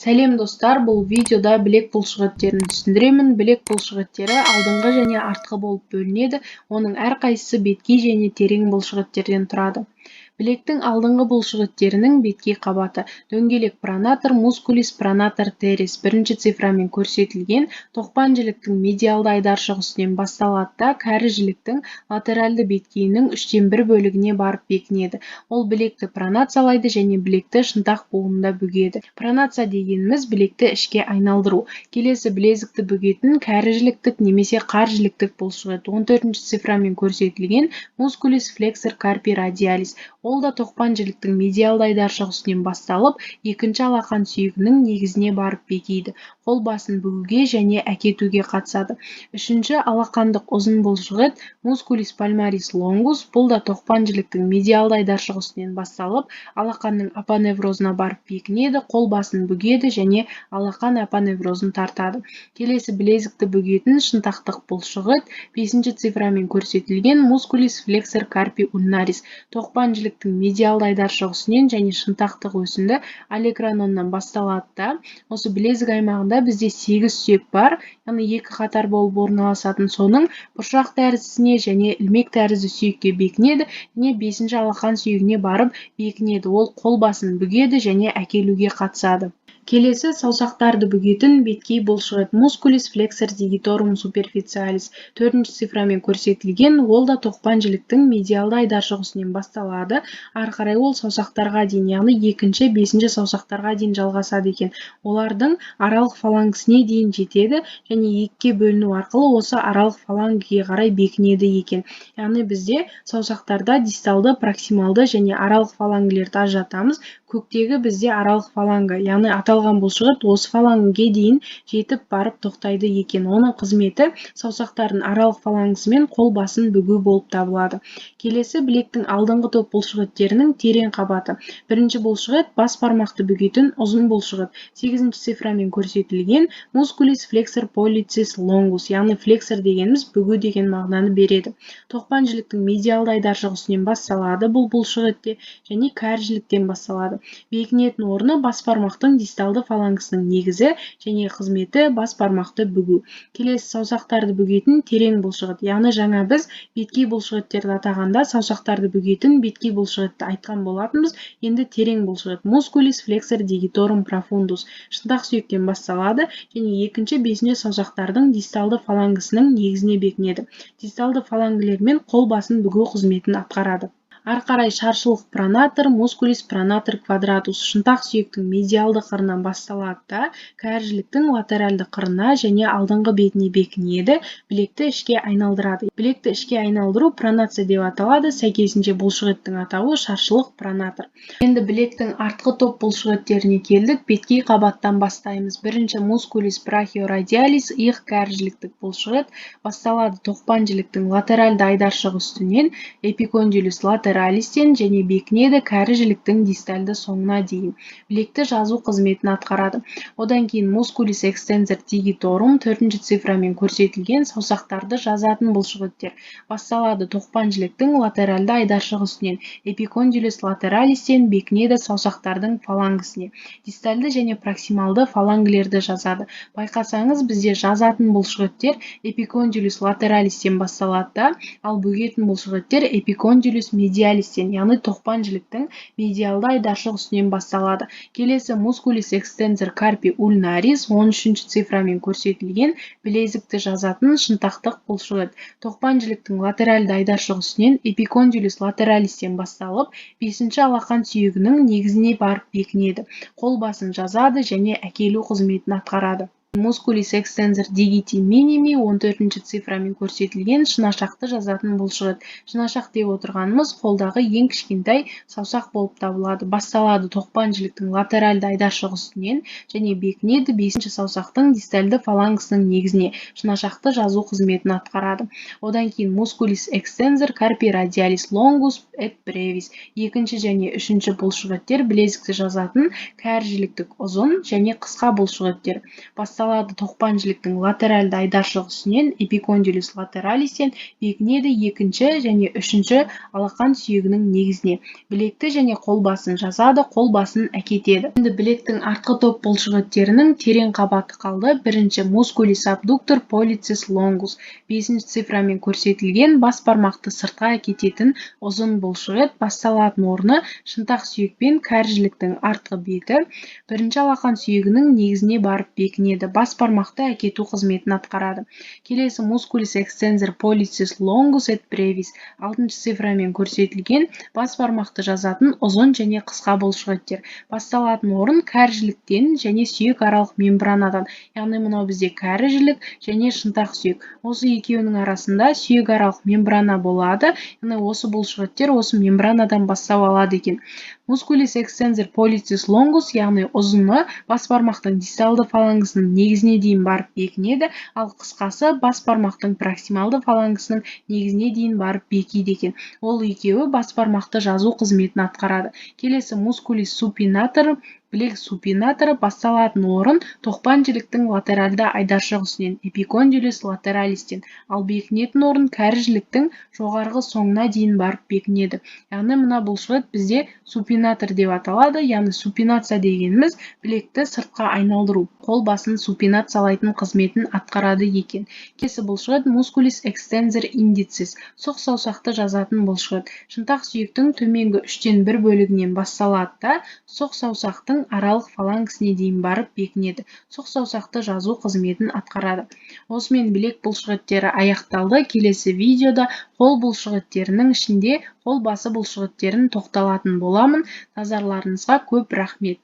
Сәлем, достар! Бұл видеода білек бұлшықеттерін түсіндіремін. Білек бұлшықеттері алдыңғы және артқы болып бөлінеді. Оның әрқайсысы беткей және терең бұлшықеттерден тұрады. Білектің алдыңғы бұлшықеттерінің беткей қабаты: дөңгелек пронатор, musculus pronator teres, бірінші цифрамен көрсетілген, тоқпан жіліктің медиалды айдаршық үстінен басталады да, кәрі жіліктің латеральды беткейінің үштен бір бөлігіне барып бекінеді. Ол білекті пронациялайды және білекті шынтақ буынында бүгеді. Пронация дегеніміз – білекті ішке айналдыру. Келесі білезікті бүгетін кәрі жіліктік немесе қар жіліктік бұлшықет, 14-ші цифрамен көрсетілген, musculus flexor carpi radialis. Ол да тоқпан жіліктің медиалды айдаршық үстінен басталып, екінші алақан сүйегінің негізіне барып бекиді. Қол басын бүгуге және әкетуге қатысады. Үшінші алақандық ұзын бұлшықет, musculus palmaris longus. Бұл да тоқпан жіліктің медиалды айдаршық үстінен басталып, алақанның апоневрозына барып бекінеді. Қол басын бүгеді және алақан апоневрозын тартады. Келесі білезікті бүгетін шынтақтық бұлшықет, бесінші цифрамен көрсетілген, musculus flexor carpi ulnaris, тоқпан жіліктің медиалды айдаршық үстінен және шынтақтық өсінді олекраноннан басталады да, осы білезік аймағында бізде сегіз сүйек бар, яғни екі қатар болып орналасатын, соның бұршақ тәріздісіне және ілмек тәрізді сүйекке бекінеді және бесінші алақан сүйегіне барып бекінеді. Ол қол басын бүгеді және әкелуге қатысады. Келесі саусақтарды бүгетін беткей бұлшықет, musculus flexor digitorum superficialis, төртінші цифрамен көрсетілген. Ол да тоқпан жіліктің медиалды айдаршық үстінен басталады. Ары қарай ол саусақтарға дейін, яғни екінші, бесінші саусақтарға дейін жалғасады екен. Олардың аралық фалангісіне дейін жетеді және екіге бөліну арқылы осы аралық фалангіге қарай бекінеді екен. Яғни бізде саусақтарда дисталды, проксималды және аралық фалангілерді ажыратамыз. Көктегі бізде аралық фаланга, яғни аталған бұлшықет осы фалангіге дейін жетіп барып тоқтайды екен. Оның қызметі саусақтардың аралық фалангісімен қол басын бүгу болып табылады. Келесі білектің алдыңғы топ бұлшықеттерінің терең қабаты. Бірінші бұлшықет – бас бармақты бүгетін ұзын бұлшықет, сегізінші цифрамен көрсетілген, musculus flexor pollicis longus, яғни flexor дегеніміз бүгу деген мағынаны береді. Тоқпан жіліктің медиалды айдаршық үстінен басталады бұл бұлшықетте және кәрі жіліктен басталады. Бекінетін орны – бас бармақтың дисталды фалангісінің негізі және қызметі – бас бармақты бүгу. Келесі саусақтарды бүгетін терең бұлшықет, яғни жаңа біз беткей бұлшықеттерді атағанда саусақтарды бүгетін беткей бұлшықетті айтқан болатынбыз. Енді терең бұлшықет, musculus flexor digitorum profundus, шынтақ сүйектен басталады және екінші, бесінші саусақтардың дисталды фалангісінің негізіне бекінеді. Дисталды фалангілермен қол басын бүгу қызметін атқарады. Ары қарай шаршылық пронатор, musculus pronator quadratus, шынтақ сүйектің медиалды қырынан басталады да, кәрі жіліктің латеральды қырына және алдыңғы бетіне бекінеді. Білекті ішке айналдырады. Білекті ішке айналдыру пронация деп аталады. Сәйкесінше, бұлшықеттің атауы – шаршылық пронатор. Енді білектің артқы топ бұлшықеттеріне келдік. Беткей қабаттан бастаймыз. Бірінші musculus brachioradialis, иық кәрі жіліктік бұлшықет, басталады тоқпан жіліктің латеральды айдаршығы үстінен, epicondylus lateralis'тен және бекінеді кәрі жіліктің дистальды соңына дейін. Білекті жазу қызметін атқарады. Одан кейін musculus extensor digitorum, төртінші цифрамен көрсетілген, саусақтарды жазатын бұлшықеттер, басталады тоқпан жіліктің латеральды айдаршығы үстінен, epicondylus lateralis'тен, бекінеді саусақтардың фалангісіне. Дистальды және проксималды фалангілерді жазады. Байқасаңыз, бізде жазатын бұлшықеттер epicondylus lateralis'тен басталады да, ал бөгетін бұлшықеттер epicondylus medialis'тен, яғни тоқпан жіліктің медиалды айдаршық үстінен басталады. Келесі musculus extensor carpi ulnaris, 13-ші цифрамен көрсетілген, білезікті жазатын шынтақтық бұлшықет, тоқпан жіліктің латеральды айдаршық үстінен, epicondylus lateralis'тен басталып, бесінші алақан сүйегінің негізіне барып бекінеді. Қол басын жазады және әкелу қызметін атқарады. Musculus extensor digiti minimi, 14-ші цифрамен көрсетілген, шынашақты жазатын бұлшықет. Шынашақ деп отырғанымыз қолдағы ең кішкентай саусақ болып табылады. Басталады тоқпан жіліктің латеральды айдаршығы үстінен және бекінеді бесінші саусақтың дистальды фалангісінің негізіне. Шынашақты жазу қызметін атқарады. Одан кейін musculus extensor carpi radialis longus et brevis, екінші және үшінші бұлшықеттер, білезікті жазатын кәрі жіліктік ұзын және қысқа бұлшықеттер. Басталады тоқпан жіліктің латеральды айдаршық үстінен, эпикондилус латералистен, бекінеді екінші және үшінші алақан сүйегінің негізіне. Білекті және қол басын жазады, қол басын әкетеді. Енді білектің артқы топ бұлшықеттерінің терең қабаты қалды. Бірінші musculus abductor pollicis longus, 5-ші цифрамен көрсетілген бас бармақты сыртқа әкететін ұзын бұлшықет. Басталатын орны шынтақ сүйек пен кәрі жіліктің артқы беті, бірінші алақан сүйегінің негізіне барып бекінеді, бас бармақты әкету қызметін атқарады. Келесі musculus extensor pollicis longus et brevis, 6-шы цифрамен көрсетілген бас бармақты жазатын ұзын және қысқа бұлшықеттер. Басталатын орын кәрі жіліктен және сүйек аралық мембранадан, яғни мынау бізде кәрі жілік және шынтақ сүйек. Осы екеуінің арасында сүйек аралық мембрана болады, яғни осы бұлшықеттер осы мембранадан бастау алады екен. Musculus extensor pollicis longus, яғни ұзыны бас бармақтың дисталды фалангысының негізіне дейін барып бекінеді, ал қысқасы бас бармақтың проксималды фалангысының негізіне дейін барып бекиді екен. Ол екеуі бас бармақты жазу қызметін атқарады. Келесі musculus supinator, білек супинаторы. Басталатын орын тоқпан жіліктің латеральды айдаршық үстінен, эпикондилус латералистен, ал бекінетін орын кәрі жіліктің жоғарғы соңына дейін барып бекінеді. Яғни мына бұлшықет бізде супинатор деп аталады, яғни супинация дегеніміз білекті сыртқа айналдыру, қол басын супинациялайтын қызметін атқарады екен. Келесі бұлшықет musculus extensor indicis, сұқ саусақты жазатын бұлшықет. Шынтақ сүйектің төменгі 1/3 бөлігінен басталады да, сұқ саусақтың аралық фалангысіне дейін барып бекінеді, сұқ саусақты жазу қызметін атқарады. Осымен білек бұлшықеттері аяқталды. Келесі видеода қол бұлшықеттерінің ішінде қол басы бұлшықеттерін тоқталатын боламын. Назарларыңызға көп рахмет.